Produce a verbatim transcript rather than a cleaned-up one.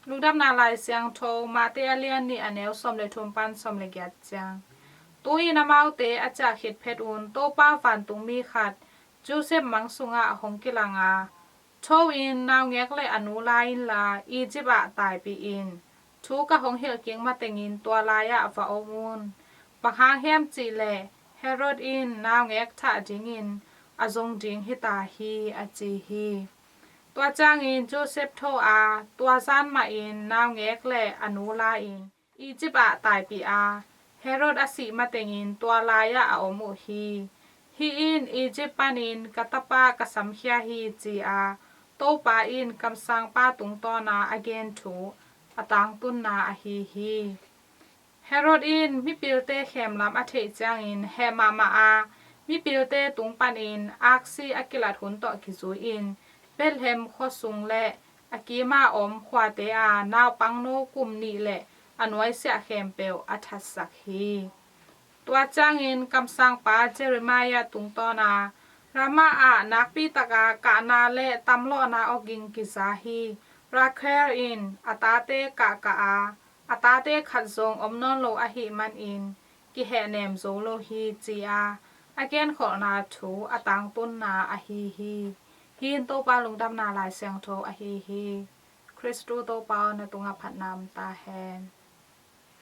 Lungdamna Lai Siangtho, Mate a lian nih, a neu sawm le thum pan sawm le giat ciang. Tu-in amaute a ciah khit phet un Topa vantungmi khat Joseph mang sungah hong kilang a, "Tho-in naungek le a nu la inla, Egypt ah taipih in. Thu ka hong hilh kik matengin tua lai-ah va om un. Bang hang hiam cih leh Herod in naungek thah dingin a zong ding hi ta hi," a ci hi. Tua ciangin Joseph tho a, tua zan mahin naungek le a nu la-in Egypt ah taipih a, Herod a sih matengin tua lai-ah a om uh hi. "Hih in Egypt panin ka tapa ka samkhia hi," ci-a Topa in kamsangpa tungtawna a gen thu a tangtunna ahi hi. Herod in mipilte khemlam a theih ciangin heh mahmah a, mipilte tung panin aksi a kilat hun tawh kizui-in Bethlehem khuasung le a kima om khuate a naupangno kum nih le a nuaisiah khempeuh a thatsak hi. Tua ciangin kamsangpa Jeremiah tungtawna, "Ramah ah nakpi taka kahna le tamlawhna awging kiza hi. Rachel in a tate kahkah a, a tate khat zong om nawn lo ahih manin kihehnem zo lo hi," ci-a a genkholhna thu a tangtunna ahi hi. Hih in Topa Lungdamna Lai Siangtho ahi hi. Khristu Topa aw, na tungah phatna om ta hen.